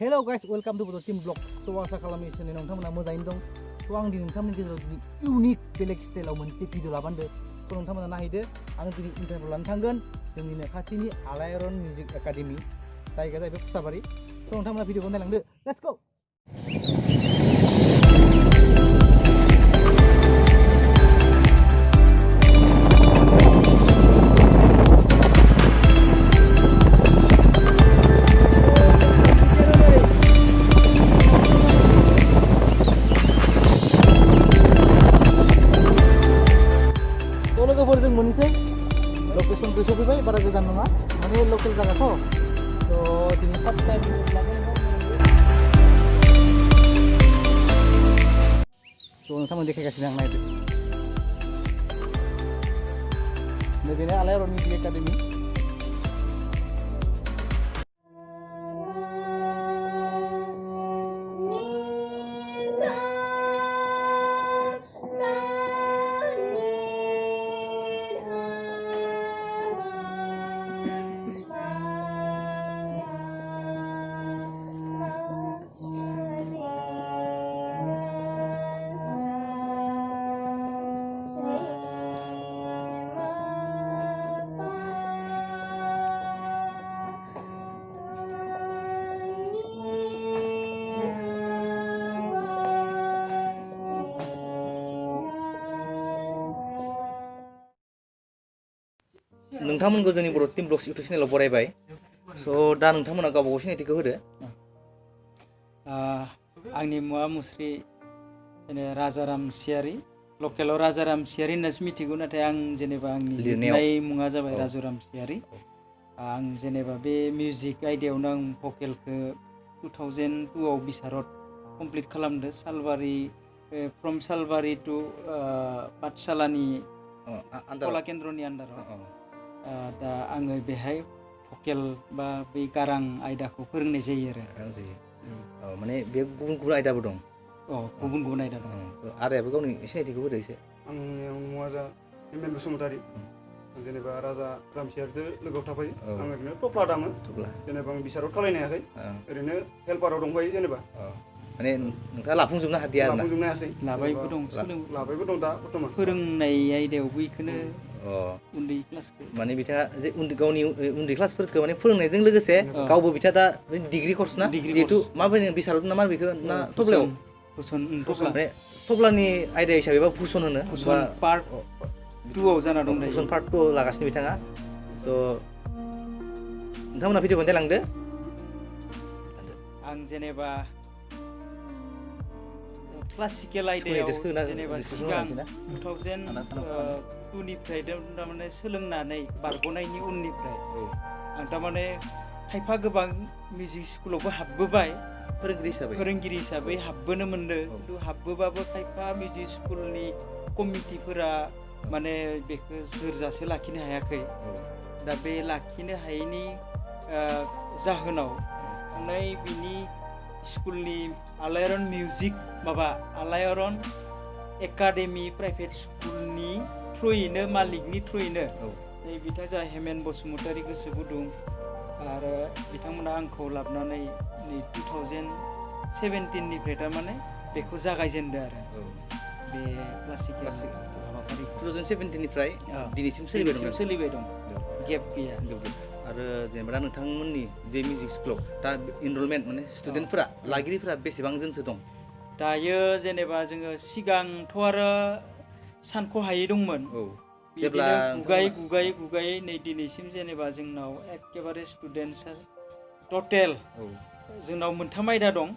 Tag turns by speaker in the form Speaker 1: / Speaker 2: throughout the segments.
Speaker 1: Hello guys, welcome to Team Vlog. So asa खालामो इसोरनि नोंथांमोना मोजाङैनो दं. So आं दिनै नोंथांमोननि गेजेराव दिनै इउनिक बेलेग स्टाइलाव मोनसे भिडिअ लाबोदों. So नोंथांमोना नायदो. आं दिनै इन्टारभिउ लानो थांगोन जोंनिनो खाथिनि आलायारन मिउजिक एकाडेमि जायगा जाहैबाय खुसाबारि. So नोंथांमोना भिडिअखौ नायलांदो. Let's go. लोगोफोरजों मोननोसै लकेसनखौ सफैबाय बारा गोजान नङा माने लकेल जायगाथ' थ' दिनै फार्स्ट टाइम थ' नोंथांमोन देखायगासिनो आं नायदो नैबेनो आलायारन मिउजिक एकाडेमि नोंथांमोनखौ जोंनि बर' टीम ब्लग्स इउटिउब चेनेलाव बरायबाय स' दा नोंथांमोना गावबा गाव सिनायथिखौ होदो
Speaker 2: आंनि मुङा मुस्रि राजाराम सियारि लकेलाव राजाराम सियारि होननासो मिथिगौ नाथाय आं जेनेबा आंनि लिरनाय मुङा जाबाय राजाराम सियारि आं जेनेबा बे मिउजिक आयदायावनो आं भकेलखौ 2002 आव बिसारत कमप्लिट खालामदो सालबारि फ्रम सालबारि टु पाठशालानि कला केन्द्रनि आन्दाराव दा आङो बेहाय भकेल बा बै गारां आयदाखौ फोरोंनाय जायो आरो
Speaker 1: माने बे गुबुन गुबुन आयदाबो दं
Speaker 2: गुबुन गुबुन आयदा दं
Speaker 1: आदायाबो गावनि सिनायथिखौ होदो एसे
Speaker 3: आंनि मुङा जा हेमेन बसुमतारी जेनेबा राजा रामसियारिजों लोगोआव थाफायो आं ओरैनो टप्ला दामो जेनेबा आं बिसाराव खालायनो हायाखै ओरैनो हेल्पाराव दंफायो जेनेबा
Speaker 1: माने नोंथाङा लाफुंजोबनो हादिया आरो
Speaker 3: लाफुंजोबनो हायासै लाबायबो दं दा बर्थमान
Speaker 2: फोरोंनाय आयदायावबो बेखौनो उन्दै क्लासखौ
Speaker 1: माने बिथाङा जे गावनि उन्दै क्लासफोरखौ माने फोरोंनायजों लोगोसे गावबो बिथाङा दा डिग्री कर्स ना जिहेतु माबायदि बिसारत ना मा बेखौ ना टप्लायाव माने टप्लानि आयदा हिसाबै बा फुसन होनो
Speaker 2: पार्ट 2 आव जाना दं
Speaker 1: फुसन पार्ट 2 आव लागासिनो बिथाङा स' नोंथांमोना भिडिअखौ नायलांदो
Speaker 2: आं जेनेबा क्लासिकेल आयदायाव जेनेबा सिगां 2002 निफ्राय थारमाने सोलोंनानै बारग'नायनि उननिफ्राय आं थारमाने खायफा गोबां मिउजिक स्कुलावबो हाबबोबाय फोरोंगिरि हिसाबै हाबबोनो मोनदों खिन्थु हाबबोबाबो खायफा मिउजिक स्कुलनि कमिटिफोरा माने बेखौ जोरजासे लाखिनो हायाखै दा बे लाखिनो हायैनि जाहोनाव बिनि स्कुलनि आलायारन मिउजिक आलायारन एकाडेमि प्राइभेट स्कुलनि थ्रुयैनो मालिकनि थ्रुयैनो बिथाङा जा हेमेन बसुमतारी गोसो गुदुं आरो बिथांमोना आंखौ लाबोनानै 2017 निफ्राय थारमाने बेखौ जागायजेनदो आरो बे क्लासिकेल हाबाफारि
Speaker 1: 2017 निफ्राय दिनैसिम
Speaker 2: सोलिबाय दं गेप गैया
Speaker 1: आरो जेनेबा दा नोंथांमोननि जे मिउजिक स्कुलाव दा इनरलमेन्ट माने स्टुडेन्टफोरा लागिरिफोरा बेसेबां जोनसो दं
Speaker 2: दायो जेनेबा जोङो सिगांथ' आरो सानख'हायै दंमोन जेब्ला गुगायै नै दिनैसिम जेनेबा जोंनाव एखेबारे स्टुडेन्टसा टटेल जोंनाव मोनथाम आयदा दं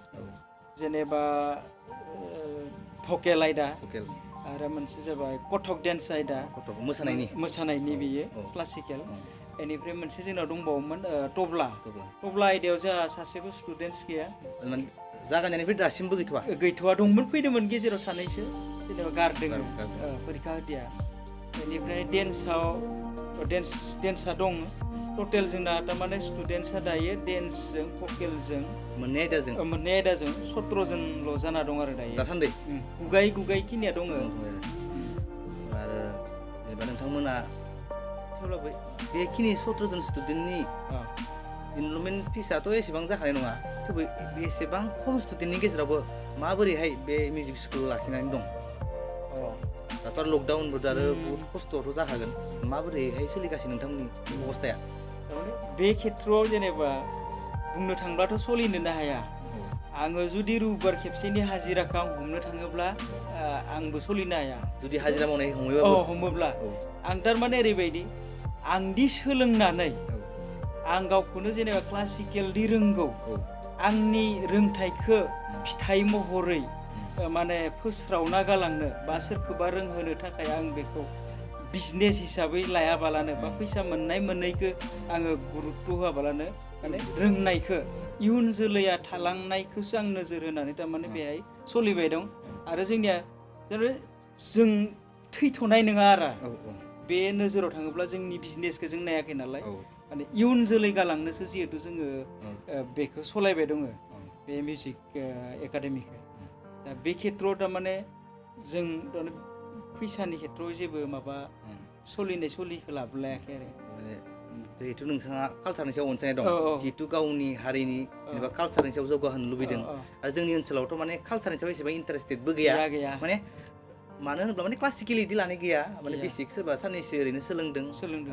Speaker 2: जेनेबा भकेल आयदा आरो मोनसे जाबाय कथक डेन्स आयदा मोसानायनि बेयो क्लासिकेल बेनिफ्राय मोनसे जोंनाव दंबावोमोन तबला आयदायाव जोंहा सासेबो स्टुडेन्टस गैया
Speaker 1: जागायनायनिफ्राय दासिमबो
Speaker 2: गैथ'वा दंमोन फैदोंमोन गेजेराव सानैसो जेनेबा गारदों फरिखा होदिया बेनिफ्राय डेन्सआ दं टटेल जोंना थारमाने स्टुडेन्टसा दायो डेन्सजों भकेलजों मोननै आयदाजों 17 जनल' जाना दं आरो दायो
Speaker 1: दासान्दि
Speaker 2: गुगायै खिनिया दङ
Speaker 1: आरो जेनेबा नोंथांमोना थेवब्लाबो बेखिनि 17 जन स्टुडेन्टनि
Speaker 4: इनरलमेन्ट फिसाथ' एसेबां जाखानाय नङा थेवबो बेसेबां खम स्टुडेन्टनि गेजेरावबो माबोरैहाय बे मिउजिक स्कुल लाखिनानै दं दाथ' आरो लकडाउनबो आरो बहुत खस्थ'थ' जाखागोन माबोरैहाय सोलिगासिनो नोंथांमोननि अबस्थाया
Speaker 2: बे खेथ्रआव जेनेबा बुंनो थांब्लाथ' सोलिनोनो हाया आङो जुदि रुबिबार खेबसेनि हाजिराखौ आं हमनो थाङोब्ला आंबो सोलिनो हाया
Speaker 4: जुदि हाजिरा मावनाय
Speaker 2: हमोब्ला आं थारमाने ओरैबायदि आंदि सोलोंनानै आं गावखौनो जेनेबा क्लासिकेलदि रोंगौ आंनि रोंथाइखौ फिथाइ महरै माने फोस्रावना गालांनो बा सोरखौबा रोंहोनो थाखाय आं बेखौ बिजनेस हिसाबै लायाबालानो बा फैसा मोननाय मोननैखौ आङो गुरुत्व होआबालानो माने रोंनायखौ इयुन जोलैया थालांनायखौसो आं नोजोर होनानै थारमाने बेहाय सोलिबाय दं आरो जोंनिया जों थैथ'नाय नङा आरो बे नोजोराव थाङोब्ला जोंनि बिजनेसखौ जों नायाखै नालाय माने इयुन जोलै गालांनोसो जिहेथु जोङो बेखौ सालायबाय दङ बे मिउजिक एकाडेमिखौ दा बे खेथ्रआव थारमाने जों फैसानि खेथ्रआव जेबो माबा सोलिखौ लाबोलायाखै आरो
Speaker 4: जिहेतु नोंथाङा कालसारनि सायाव अनसायनाय दं जिहेतु गावनि हारिनि जेनेबा कालसारनि सायाव जौगाहोनो लुबैदों आरो जोंनि ओनसोलावथ' माने कालसारनि सायाव एसेबां इन्टारेस्टेडबो गैया माने मानो होनोब्ला माने क्लासिकेल इदि लानाय गैया माने बेसिक सोरबा साननैसो ओरैनो सोलोंदों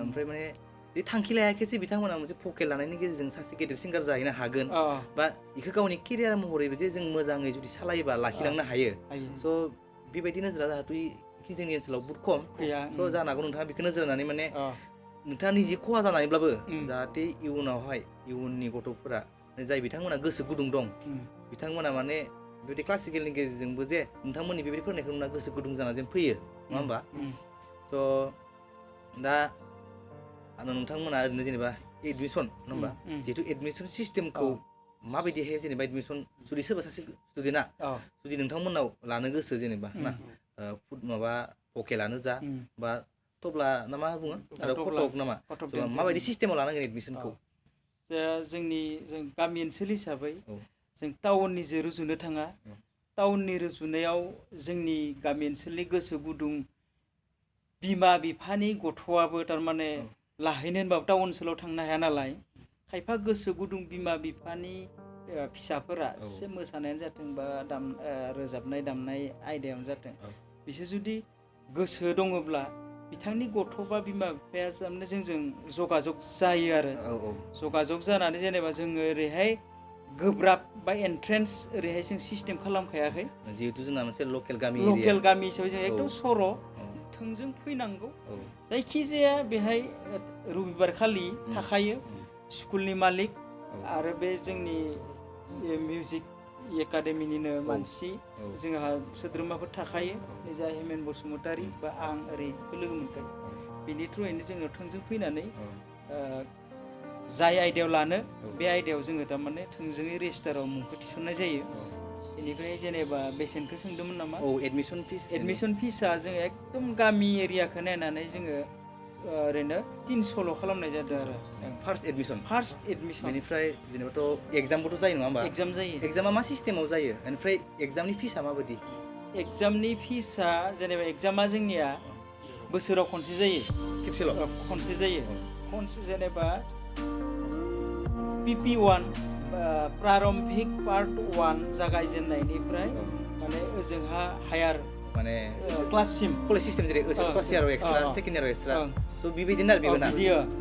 Speaker 4: ओमफ्राय माने बे थांखि लायाखैसै बिथांमोना मोनसे भकेल लानायनि गेजेरजों सासे गेदेर सिंगार जाहैनो हागोन बा बेखौ गावनि केरियार महरैबो जे जों मोजाङै जुदि सालायोबा लाखिलांनो हायो स' बेबायदि नोजोरा जाहाथे जोंनि ओनसोलाव बहुत खम स' जानो हागौ नोंथाङा बेखौ नोजोर होनानै माने नोंथाङा निजे खहा जानानैब्लाबो जाहाथे इयुननि गथ'फोरा जाय बिथांमोना गोसो गुदुं दं बिथांमोना माने बेबायदि क्लासिकेलनि गेजेरजोंबो जे नोंथांमोननि बेबायदि फोरोंनायखौ नुना गोसो गुदुं जाना जेन फैयो नङा होमबा स' दा नोंथांमोना ओरैनो जेनेबा एडमिसन नङा होमबा जिहेतु एडमिसन सिस्टेमखौ माबायदिहाय जेनेबा एडमिसन जुदि सोरबा सासे स्टुडेन्टआ जुदि नोंथांमोननाव लानो गोसो जेनेबा ना माबा भकेलानो जा बा तबला ना मा बुङो आरो कटक नामा माबायदि सिस्टेमाव लानांगोन एडमिसनखौ
Speaker 2: जों गामि ओनसोल हिसाबै जों टाउननिजों रुजुनो थाङा टाउननि रुजुनायाव जोंनि गामि ओनसोलनि गोसो गुदुं बिमा बिफानि गथ'आबो थारमाने लाहैनो होनबाबो टाउन ओनसोलाव थांनो हाया नालाय खायफा गोसो गुदुं बिमा बिफानि फिसाफोरा एसे मोसानायानो जाथों बा रोजाबनाय दामनाय आयदायावनो जाथों बिसोर जुदि गोसो दङब्ला बिथांनि गथ' बा बिमा बिफाया थारमाने जोंजों जगाजग जायो आरो जगाजग जानानै जेनेबा जोङो ओरैहाय गोब्राब बा एन्ट्रेन्स ओरैहाय जों सिस्टेम खालामखायाखै
Speaker 4: जिहेतु जोंना मोनसे लकेल गामि
Speaker 2: हिसाबै जों एकदम सर' थोंजों फैनांगौ जायखिजाया बेहाय रबिबार खालि थाखायो स्कुलनि मालिक आरो बे जोंनि मिउजिक एकाडेमिनिनो मानसि जोंहा सोद्रोमाफोर थाखायो निजा हेमेन बसुमतारी बा आं ओरैखौ लोगो मोनगोन बेनि थ्रुयैनो जोङो थोंजों फैनानै जाय आयदायाव लानो बे आयदायाव जोङो थारमाने थोंजोङै रेजिस्टाराव मुंखौ थिसननाय जायो बेनिफ्राय जेनेबा बेसेनखौ सोंदोंमोन नामा एडमिसन फिसा जोङो एकदम गामि एरियाखौ नायनानै जोङो ओरैनो 300 खालामनाय जादों आरो
Speaker 4: फार्स्ट एडमिसन
Speaker 2: बेनिफ्राय
Speaker 4: जेनेबाथ' एग्जामबोथ' जायो नङा होमबा
Speaker 2: एग्जाम जायो
Speaker 4: एग्जामा मा सिस्टेमाव जायो बेनिफ्राय एग्जामनि फिसा माबायदि
Speaker 2: एग्जामनि फिसा जेनेबा एग्जामा जोंनिया बोसोराव खनसे जायो
Speaker 4: खेबसेल'
Speaker 2: खनसे जायो खनसे जेनेबा PP1 प्रारम्भिक पार्ट 1 जागायजेननायनिफ्राय माने ओजोंहा हायार
Speaker 4: माने
Speaker 2: क्लाससिम
Speaker 4: कलेज सिस्टेम जेरै फार्स्ट इयाराव एक्सट्रा सेकेन्ड इयाराव एक्सट्रा स' बेबायदिनो आरो बेबोना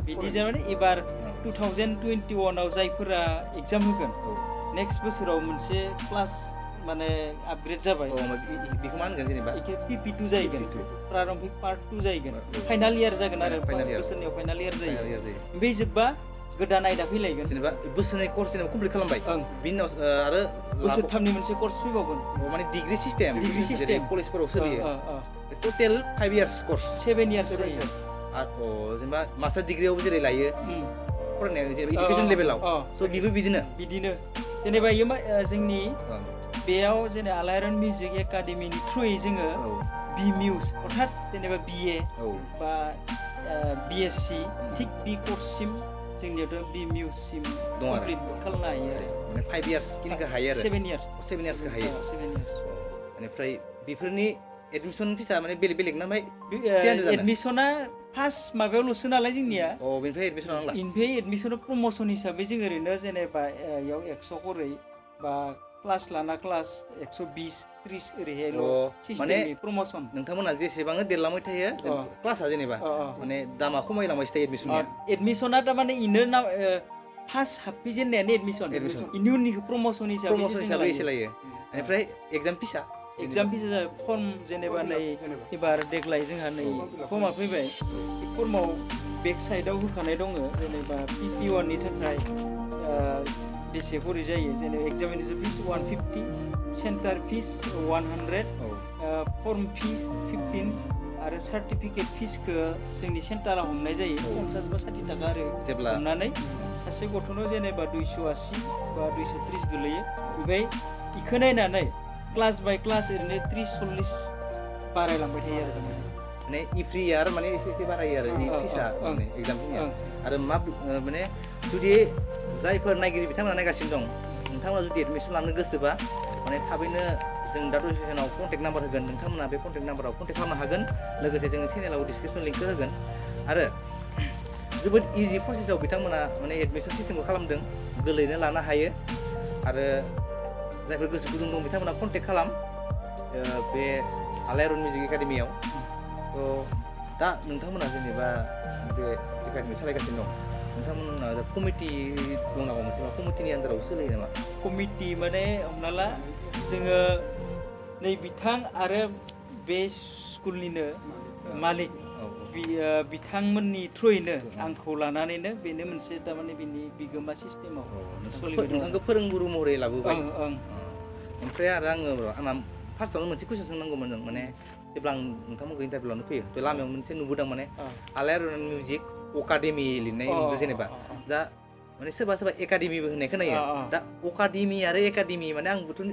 Speaker 2: बिदि जानानै एबार 2021 आव जायफोरा एग्जाम होगोन नेक्स्ट बोसोराव मोनसे क्लास माने आपग्रेड जाबाय
Speaker 4: बेखौ मा होनगोन जेनेबा
Speaker 2: PP2 जाहैगोन प्रारम्भिक पार्ट 2 जाहैगोन फाइनाल इयार जागोन आरो बोसोरनियाव फाइनाल इयार जायो बे जोब्बा गोदान आयदा फैलायगोन
Speaker 4: जेनेबा बोसोरनै कर्स जेनेबा कमप्लिट खालामबाय बिनि उनाव आरो
Speaker 2: बोसोरथामनि मोनसे कर्स फैबावगोन
Speaker 4: माने डिग्री सिस्टेम जेरै कलेजफोराव सोलियो टटेल 5 इयार्स कर्स
Speaker 2: 7 इयार्स जायो
Speaker 4: आरो जेनेबा मास्टार डिग्रीयावबो जेरै लायो फरायनाय जेनेबा इडुकेसन लेभेलाव स' बेबो बिदिनो
Speaker 2: जेनेबा जोंनि बेयाव जेनेबा आलायारन मिउजिक एकाडेमिनि थ्रुयै जोङो बि मिउज अर्थात जेनेबा BA बा BSc थिक बि कर्ससिम जोंनियावथ' बि मिउजसिम कमप्लिट खालामनो हायो आरो
Speaker 4: माने 5 इयार्स किनिखौ हायो आरो
Speaker 2: 7
Speaker 4: इयार्सखौ हायो बेनिफ्राय बेफोरनि एडमिसन फिसा माने बेलेग ना ओमफ्राय
Speaker 2: एडमिसना फार्स्ट माबायावल'सो नालाय जोंनिया
Speaker 4: बेनिफ्राय एडमिसन लानांला
Speaker 2: इनफाय एडमिसन प्रमोसन हिसाबै जों ओरैनो जेनेबा इयाव 100 करै बा क्लास लाना क्लास 120 30 ओरैहायल' सिस्टेमनि प्रमोसन
Speaker 4: नोंथांमोना जेसेबांनो देरलांबाय थायो क्लासआ जेनेबा माने दामा खमायलांबायसो थायो एडमिसननिया
Speaker 2: एडमिसना थारमाने इनो ना फार्स्ट हाबफैजेननायानो एडमिसन इनि उननिखौ प्रमोसन हिसाबै
Speaker 4: एसे लायो बेनिफ्राय एग्जाम फिसा
Speaker 2: फर्म जेनेबा नै एबार देग्लाय जोंहा नै फर्मआ फैबाय फर्मआव बेक साइडआव होखानाय दङ जेनेबा PP1 नि थाखाय बेसे करि जायो जेनेबा एग्जामिनेसन फिस 150 सेन्टार फिस 100 फर्म फिस 15 आरो सार्टिफिकेट फिसखौ जोंनि सेन्टाराव हमनाय जायो 50 बा 60 थाखा आरो जेब्ला हमनानै सासे गथ'नो जेनेबा 280 बा 230 गोलैयो ओमफ्राय इखौ नायनानै क्लास बाय क्लास ओरैनो 30-40 बारायलांबाय थायो आरो
Speaker 4: माने इफ्रि यार माने एसे बारायो आरो फिसा माने एग्जामफोरनिया आरो मा माने जुदि जायफोर नायगिरि बिथांमोना नायगासिनो दं नोंथांमोना जुदि एडमिसन लानो गोसोबा माने थाबैनो जों दा डिसक्रिपसनाव कन्टेक्ट नाम्बार होगोन नोंथांमोना बे कन्टेक्ट नाम्बाराव कन्टेक्ट खालामनो हागोन लोगोसे जोंनि चेनेलाव डिसक्रिपसन लिंकखौ होगोन आरो जोबोद इजि प्रसेसआव बिथांमोना माने एडमिसन सिस्टेमखौ खालामदों गोरलैयैनो लानो हायो आरो जायफोर गोसो गुदुं दं बिथांमोना कन्टेक्ट खालाम बे आलायारन मिउजिक एकाडेमियाव दा नोंथांमोना जेनेबा बे एकाडेमि सालायगासिनो दं नोंथांमोना कमिटि दं नामा मोनसे कमिटिनि आन्दाराव सोलियो नामा
Speaker 2: कमिटि माने हमना ला जोङो नै बिथां आरो बे स्कुलनिनो मालिक बिथांमोननि थ्रुयैनो आंखौ लानानैनो बेनो मोनसे थारमाने बिनि बिगोमा सिस्टेमाव
Speaker 4: नोंथांखौ फोरोंगुरु महरै लाबोबाय ओमफ्राय आरो आंना फार्स्टआवनो मोनसे कुइसन सोंनांगौमोन जों माने जेब्ला आं नोंथांमोनखौ इन्टारभिउ लानो फैयो थ' लामायाव मोनसे नुबोदों माने आलायारन मिउजिक एकाडेमि लिरनाय नुदों जेनेबा दा माने सोरबा एकाडेमिबो होननाय खोनायो दा एकाडेमि आरो एकाडेमि माने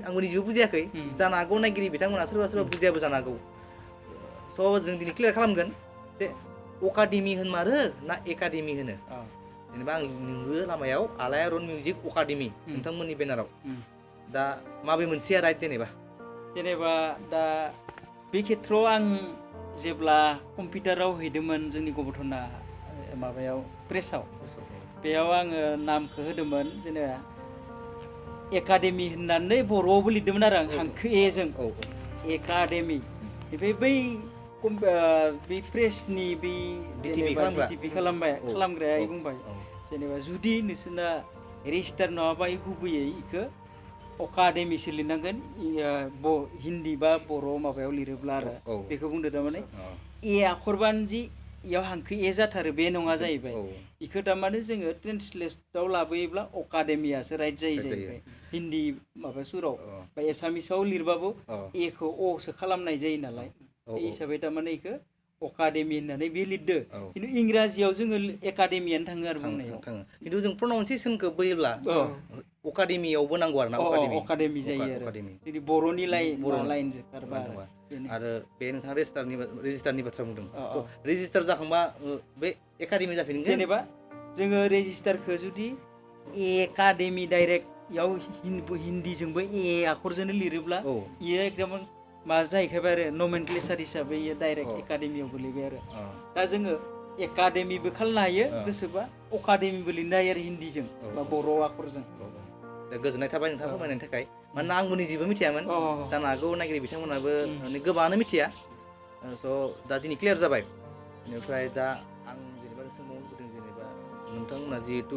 Speaker 4: आंबो निजेबो बुजियाखै जानो हागौ नायगिरि बिथांमोना सोरबा बुजियाबो जानो हागौ स' जों दिनै क्लियार खालामगोन जे एकाडेमि होनमारो ना एकाडेमि होनो जेनेबा आं नुयो लामायाव आलायारन मिउजिक एकाडेमि नोंथांमोननि बेनाराव दा माबे मोनसेया राइट जेनेबा
Speaker 2: दा बे खेथ्रआव आं जेब्ला कम्पिउटाराव हैदोंमोन जोंनि गबर्धना माबायाव प्रेसआव बेयाव आङो नामखौ होदोंमोन जेनेबा एकाडेमि होननानै बर'आवबो लिरदोंमोन आरो आं हांखो एजों एकाडेमि ओमफ्राय बै प्रेसनि बै डिटिपि खालामग्राया बुंबाय जेनेबा जुदि नोंसोरना रेजिस्टार नङाबा गुबैयै इखौ एकाडेमिसो लिरनांगोन हिन्दी बा बर' माबायाव लिरोब्ला आरो बेखौ बुंदो थारमाने ए आखरबानो जि इयाव हांखो ए जाथारो बे नङा जाहैबाय इखौ थारमाने जोङो ट्रेन्सलेटआव लाबोयोब्ला एकाडेमियासो राइट जायो जाहैबाय हिन्दी माबा सुराव बा एसामिसाव लिरबाबो एखौ अ सो खालामनाय जायो नालाय बे हिसाबै थारमाने इखौ एकाडेमि होननानै बे लिरदो खिन्थु इंराजियाव जोङो एकाडेमियानो थाङो आरो बुंनायाव
Speaker 4: खिन्थु जों प्रनाउन्सिएसनखौ बोयोब्ला एकाडेमियावबो नांगौ आरो ना
Speaker 2: एकाडेमि जायो आरो जुदि बर'नि लाइनजों
Speaker 4: आरो बे नोंथाङा रेजिस्टारनि बाथ्रा बुंदों रेजिस्टार जाखांबा बे एकाडेमि जाफिनगोन
Speaker 2: जेनेबा जोङो रेजिस्टारखौ जुदि एकाडेमि डाइरेक्ट इयाव हिन्दीजोंबो ए आखरजोंनो लिरोब्ला इयो एकदम मा जाहैखाबाय आरो नमेनक्लेचार हिसाबै इयो डाइरेक्ट एकाडेमियाव गोलैबाय आरो दा जोङो एकाडेमिबो खालामनो हायो गोसोबा एकाडेमिबो लिरनो हायो आरो हिन्दीजों बा बर' आखरजों
Speaker 4: गोजोननाय थाबाय नोंथाङा फोरमायनायनि थाखाय मानोना आंबो निजेबो मिथियामोन जानो हागौ नायगिरि बिथांमोनाबो गोबाङानो मिथिया स' दा दिनै क्लियार जाबाय बेनिफ्राय दा आं जेनेबा सोंबावनो लुबैदों जेनेबा नोंथांमोना जिहेतु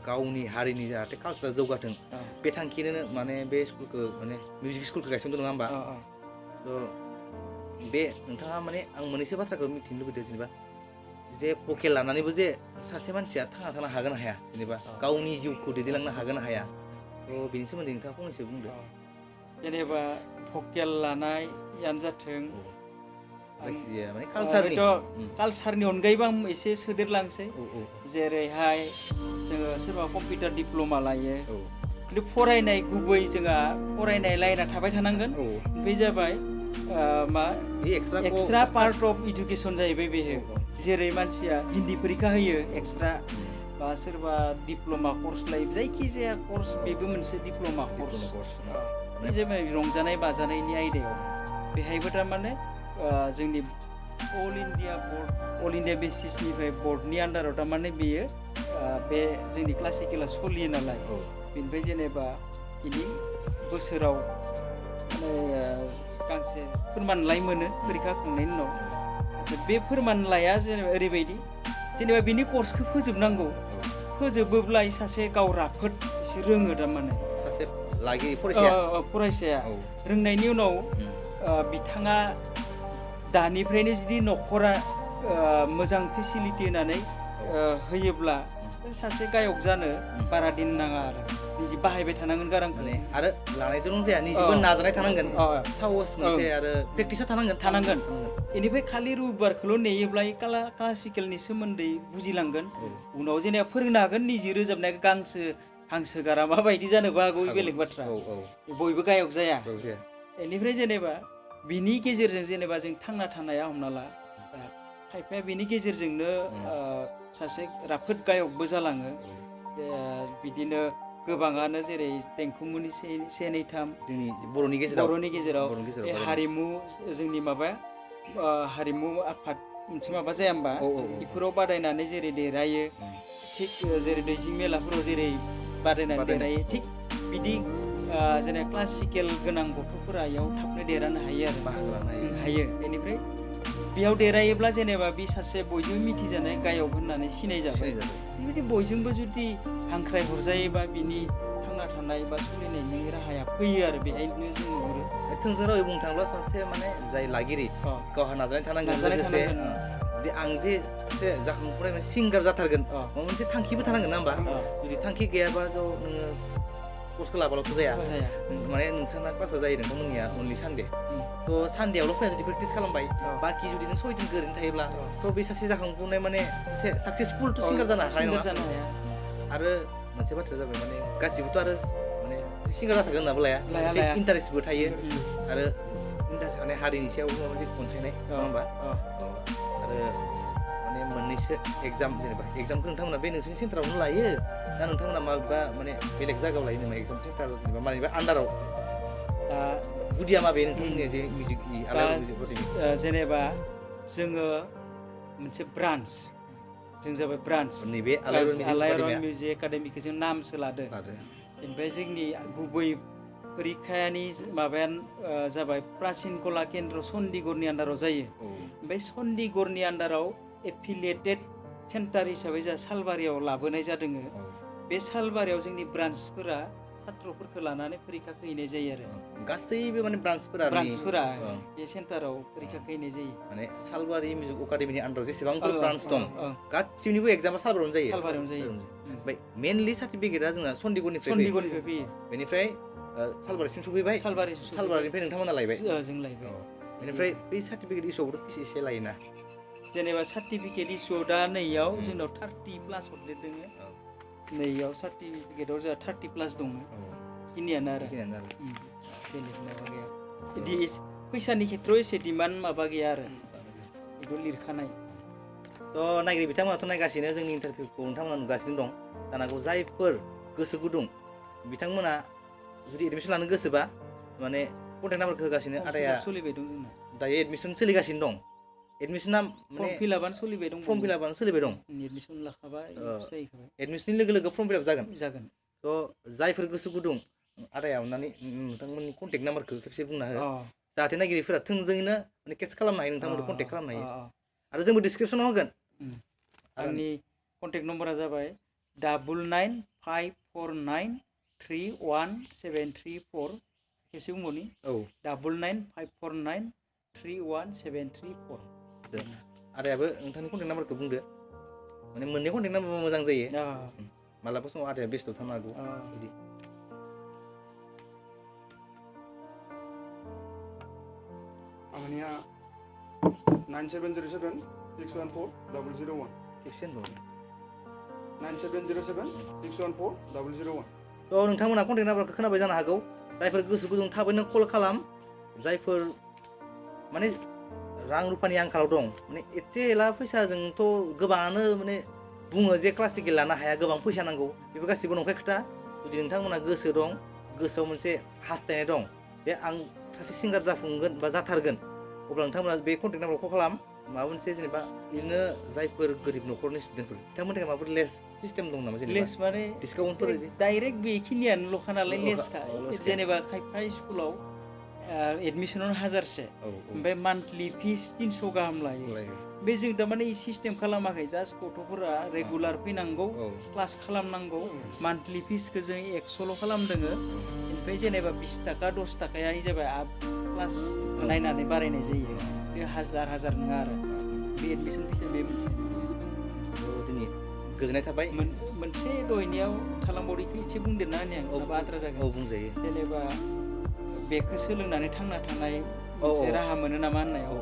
Speaker 4: गावनि हारिनि जाहाथे कालचारा जौगाथों बे थांखिनो माने बे स्कुलखौ माने मिउजिक स्कुलखौ गायसनदों नङा होमबा थ' बे नोंथाङा माने आं मोननैसो बाथ्राखौ मिथिनो लुबैदों जेनेबा जे भकेल लानानैबो जे सासे मानसिया थांना थानो हागोन ना हाया जेनेबा गावनि जिउखौ दैदेनलांनो हागोन ना हाया थ' बेनि सोमोन्दै नोंथाङा फंनैसो बुंदो
Speaker 2: जेनेबा भकेल लानायानो जाथों
Speaker 4: जायखिजाया माने
Speaker 2: कालचारनि अनगायैबो आं एसे सोदेरलांसै जेरैहाय जोङो सोरबा कम्पिउटार डिप्ल'मा लायो खिन्थु फरायनाय गुबै जोंहा फरायनाय लाइना थाबाय थानांगोन बे जाबाय मा एक्सट्रा पार्ट अफ इडुकेसन जाहैबाय बेयो जेरै मानसिया हिन्दी परीक्षा होयो एक्सट्रा बा सोरबा डिप्ल'मा कर्स लायो जायखिजाया कर्स बेबो मोनसे डिप्ल'मा कर्स बे जाबाय रंजानाय बाजानायनि आयदायाव बेहायबो थारमाने जोंनि अल इन्डिया बेसिसनिफ्राय बर्डनि आन्दाराव थारमाने बेयो बे जोंनि क्लासिकेला सोलियो नालाय बेनिफ्राय जेनेबा बिनि बोसोराव माने गांसे फोरमानलाइ मोनो फरिखा होखांनायनि उनाव बे फोरमानलाइया जेनेबा ओरैबायदि जेनेबा बिनि कर्सखौ फोजोबनांगौ फोजोबोब्ला सासे गाव राफोद एसे रोङो थारमाने
Speaker 4: सासे लागि
Speaker 2: फरायसाया रोंनायनि उनाव बिथाङा दानिफ्रायनो जुदि न'खरा मोजां फेसिलिटि होनानै होयोब्ला सासे गायक जानो बारा दिन नाङा आरो निजे बाहायबाय थानांगोन गारांखौ
Speaker 4: आरो लानायजोंल' जाया निजेबो नाजानाय थानांगोन साहस मोनसे आरो प्रेक्टिसा थानांगोन
Speaker 2: बेनिफ्राय खालि रबिबारखौल' नेयोब्ला क्लासिकेलनि सोमोन्दै बुजिलांगोन उनाव जेनेबा फोरोंनो हागोन निजे रोजाबनाय हांसो गारा माबायदि जानोबो हागौ बेलेग बाथ्रा बयबो गायक जाया बेनिफ्राय जेनेबा बिनि गेजेरजों जेनेबा जों थांना थानाया हमना ला खायफाया बेनि गेजेरजोंनो सासे राफोद गायकबो जालाङो बिदिनो गोबाङानो जेरै देंखोमुनि से नै थाम
Speaker 4: जोंनि बर'नि
Speaker 2: गेजेराव बे हारिमु जोंनि माबा हारिमु आफाद मोनसे माबा जाया होमबा बेफोराव बादायनानै जेरै देरहायो थिग जेरै दैजिं मेलाफोराव जेरै बादायनानै देरहायो थिग बिदि जेनेबा क्लासिकेल गोनां गथ'फोरा बेयाव थाबनो देरहानो हायो आरो
Speaker 4: बाहागो लानो
Speaker 2: हायो बेनिफ्राय बेयाव देरहायोब्ला जेनेबा बे सासे बयजोंबो मिथिजानाय गायक होननानै सिनायजाबाय बेबायदि बयजोंबो जुदि हांख्राय हरजायोबा बिनि थांना थानाय बा सोलिनायनि राहाया फैयो आरो बेहायनो जों नुहुरो
Speaker 4: थोंजों रावै बुंनो थाङोब्ला सासे माने जाय लागिरि गावहा नाजानाय थानांगोन लोगोसे जे आं जे सासे जाखांफुनाय सिंगार जाथारगोन माबा मोनसे थांखिबो थानांगोन ना होमबा जुदि थांखि गैयाबा नोङो कर्सखौ लाबाल'थ' जाया माने नोंसाना क्लासा जायो नोंथांमोननिया अनलि सानडे थ' सानडेआवल' फैनानै जुदि प्रेक्टिस खालामबाय बाखि जुदि नों 6 दिन ओरैनो थायोब्ला थ' बे सासे जाखांफुनाय माने साक्सेसफुल थ' सिंगार जानो हानाय नङा आरो मोनसे बाथ्राया जाबाय माने गासिबोथ' आरो माने सिंगार जाथारगोन होननाबो लाया इन्टारेस्टबो थायो आरो इन्टारेस्ट माने हारिनि सायाव माबा मोनसे अनसायनाय नङा होमबा आरो माने मोननैसो एग्जामखौ नोंथांमोना बे नोंसोरनि सेन्टारावनो लायो ना नोंथांमोना माबेबा माने बेलेग जायगायाव लायो नामा एग्जाम सेन्टार जेनेबा मानिबा आन्दाराव गुदिया माबे नोंथांमोननिया जे मिउजिक
Speaker 2: जेनेबा जोङो मोनसे ब्रान्स जों जाबाय ब्रान्स
Speaker 4: नैबे
Speaker 2: आलायारन मिउजिक एकाडेमिखौ जों नामसो लादों ओमफ्राय जोंनि गुबै परिखायानि माबायानो जाबाय प्राचिन कला केन्द्र चन्डीगढ़नि आन्दाराव जायो ओमफ्राय चन्डीगढ़नि आन्दाराव एफिलिएटेड सेन्टार हिसाबै जोंहा सालबारियाव लाबोनाय जादों बे सालबारियाव जोंनि ब्रान्चफोरा छात्रफोरखौ लानानै परिखाखौ हैनाय जायो आरो
Speaker 4: गासैबो माने ब्रान्चफोरा
Speaker 2: बे सेन्टाराव परिखाखौ हैनाय जायो
Speaker 4: माने सालबारि मिउजिक एकाडेमिनि आन्दाराव जेसेबांफोर ब्रान्च दं गासिनिबो एग्जामा सालबारियावनो जायो ओमफ्राय मेनलि सार्टिफिकेटआ जोंना चन्डीगढ़निफ्राय
Speaker 2: फैयो
Speaker 4: बेनिफ्राय सालबारिसिम सफैबाय सालबारिनिफ्राय नोंथांमोना लायबाय
Speaker 2: जों लायबाय
Speaker 4: बेनिफ्राय बै सार्टिफिकेट इस्युआवबोथ' फिस एसे लायोना
Speaker 2: जेनेबा सार्टिफिकेट इस्युआव दा नैयाव जोंनाव 30+ हरदेरदों नैयाव सार्टिफिकेटआव जोंहा 30+ दङ खिनियानो आरो बेलेग माबा गैया बिदि फैसानि खेथ्रआव एसे डिमान्ड माबा गैया आरो बेखौ लिरखानाय
Speaker 4: थ' नायगिरि बिथांमोनाथ' नायगासिनो जोंनि इन्टारभिउखौ नोंथांमोना नुगासिनो दं जानांगौ जायफोर गोसो गुदुं बिथांमोना जुदि एडमिसन लानो गोसोबा माने कन्टेक्ट नाम्बारखौ होगासिनो आदाया
Speaker 2: सोलिबाय दं जोंना
Speaker 4: दायो एडमिसन सोलिगासिनो दं एडमिसना
Speaker 2: फर्म फिलआपआनो सोलिबाय दं एडमिसन लाखाबाय
Speaker 4: एडमिसननि लोगो लोगो फर्म फिलआप जागोन थ' जायफोर गोसो गुदुं आदाया अननानै नोंथांमोननि कन्टेक्ट नाम्बारखौ खेबसे बुंना हो जाहाथे नायगिरिफोरा थोंजोङैनो माने केट्च खालामनो हायो नोंथांमोनखौ कन्टेक्ट खालामनो हायो आरो जोंबो डिसक्रिपसनाव होगोन
Speaker 2: आंनि कन्टेक्ट नम्बरा जाबाय 9954931734 खेबसे बुंबावनि 9954931734
Speaker 4: आदायाबो नोंथांनि कन्टेक्ट नाम्बारखौ बुंदो माने मोननै कन्टेक्ट नाम्बारबा मोजां जायो मालाबा समाव आदाया बेस्थ' थानो हागौ बिदि
Speaker 3: आंनिया 9707614001
Speaker 4: खेबसे होनबाव
Speaker 3: 9707614001
Speaker 4: थ' नोंथांमोना कन्टेक्ट नाम्बारखौ खोनाबाय जानो हागौ जायफोर गोसो गुदुं थाबैनो कल खालाम जायफोर माने रां रुफानि आंखालाव दं माने एसे एला फैसाजोंथ' गोबाङानो माने बुङो जे क्लासिकेल लानो हाया गोबां फैसा नांगौ बेबो गासिबो नंखाय खोथा जुदि नोंथांमोना गोसो दं गोसोआव मोनसे हास्थायनाय दं जे आं सासे सिंगार जाफुंगोन बा जाथारगोन अब्ला नोंथांमोना बे कन्टेक्ट नाम्बारखौ कल खालाम माबा मोनसे जेनेबा बिदिनो जायफोर गोरिब न'खरनि स्टुडेन्टफोर बिथांमोननि थाखाय माबाफोर लेस सिस्टेम दं नामा जेनेबा
Speaker 2: लेस माने
Speaker 4: डिसकाउन्टफोर
Speaker 2: डाइरेक्ट बेखिनियानोल'खा नालाय लेसखा
Speaker 4: लसखा।
Speaker 2: जेनेबा खायफा स्कुलाव एडमिसनाव 1000 ओमफ्राय मान्थलि फिस 300 गाहाम लायो बे जों थारमाने सिस्टेम खालामाखै जास्ट गथ'फोरा रेगुलार फैनांगौ क्लास खालामनांगौ मान्थलि फिसखौ जों 100ल' खालामदोङो ओमफ्राय जेनेबा 20 थाखा 10 थाखाया जाबाय क्लास नायनानै बारायनाय जायो बे हाजार नङा आरो बे एडमिसन फिसा बे मोनसे
Speaker 4: दिनै गोजोननाय थाबाय
Speaker 2: मोनसे दहायनियाव थालांबावरिखौ एसे बुंदेरना होनि आं माबा आद्रा जागोन
Speaker 4: बुंजायो
Speaker 2: जेनेबा बेखौ सोलोंनानै थांना थानाय मोनसे राहा मोनो नामा होननायाव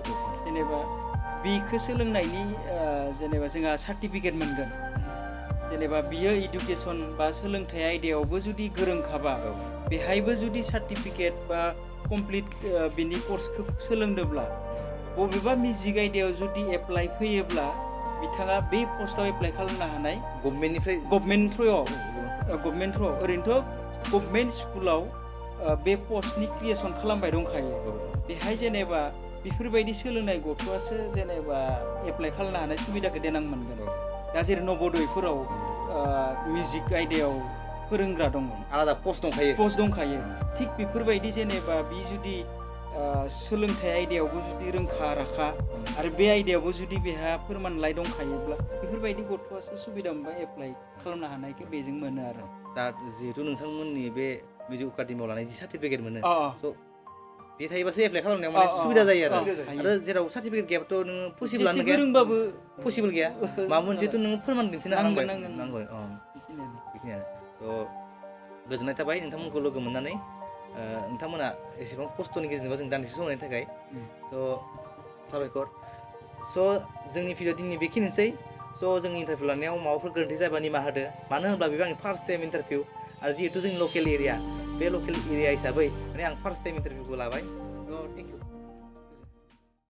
Speaker 2: जेनेबा बेखौ सोलोंनायनि जेनेबा जोंहा सार्टिफिकेट मोनगोन जेनेबा बियो इडुकेसन बा सोलोंथाइ आयदायावबो जुदि गोरोंखाबा बेहायबो जुदि सार्टिफिकेट बा कमप्लिट बिनि कर्सखौ सोलोंदोंब्ला बबेबा मिउजिक आयदायाव जुदि एप्लाइ फैयोब्ला बिथाङा बे पस्टआव एप्लाइ खालामनो हानाय गभर्नमेन्ट थ्रुआव ओरैनोथ' गभर्नमेन्ट स्कुलाव बे पस्टनि क्रिएसन खालामबाय दंखायो बेहाय जेनेबा बेफोरबायदि सोलोंनाय गथ'आसो जेनेबा एप्लाइ खालामनो हानाय सुबिदाखौ देनां मोनगोन दा जेरै नबोदयफोराव मिउजिक आयदायाव फोरोंग्रा दङ
Speaker 4: आलादा पस्ट
Speaker 2: दंखायो थिग बेफोरबायदि जेनेबा बि जुदि सोलोंथाइ आयदायावबो जुदि रोंखा राखा आरो बे आयदायावबो जुदि बेहा फोरमानलाइ दंखायोब्ला बेफोरबायदि गथ'आसो सुबिदा मोनबा एप्लाइ खालामनो हानायखौ बेजों मोनो आरो
Speaker 4: दा जिहेथु नोंथांमोननि बे मिउजिक एकाडेमियाव लानाय जि सार्टिफिकेट मोनो स' बे थायोबासो एप्लाइ खालामनायाव माने सुबिदा जायो आरो जेराव सार्टिफिकेट गैयाबाथ' नोङो पसिबोलानो गैया
Speaker 2: रोंबाबो
Speaker 4: पसिबोल गैया माबा मोनसेथ' नोङो फोरमान दिन्थिनो
Speaker 2: नांगोन
Speaker 4: बेखिनियानो थ' गोजोननाय थाबाय नोंथांमोनखौ लोगो मोननानै नोंथांमोना एसेबां खस्थ'नि गेजेरजोंबा जों दान्दिसे समनि थाखाय स' साबायखर स' जोंनि भिडिअ दिनै बेखिनिसै स' जोंनि इन्टारभिउ लानायाव माबाफोर गोरोन्थि जाबा निमाहा होदो मानो होनोब्ला बेबो आंनि फार्स्ट टाइम इन्टारभिउ आरो जिहेतु जोंनि लकेल एरिया बे लकेल एरिया हिसाबै माने आं फार्स्ट टाइम इन्टारभिउखौ लाबाय थ' थेंक इउ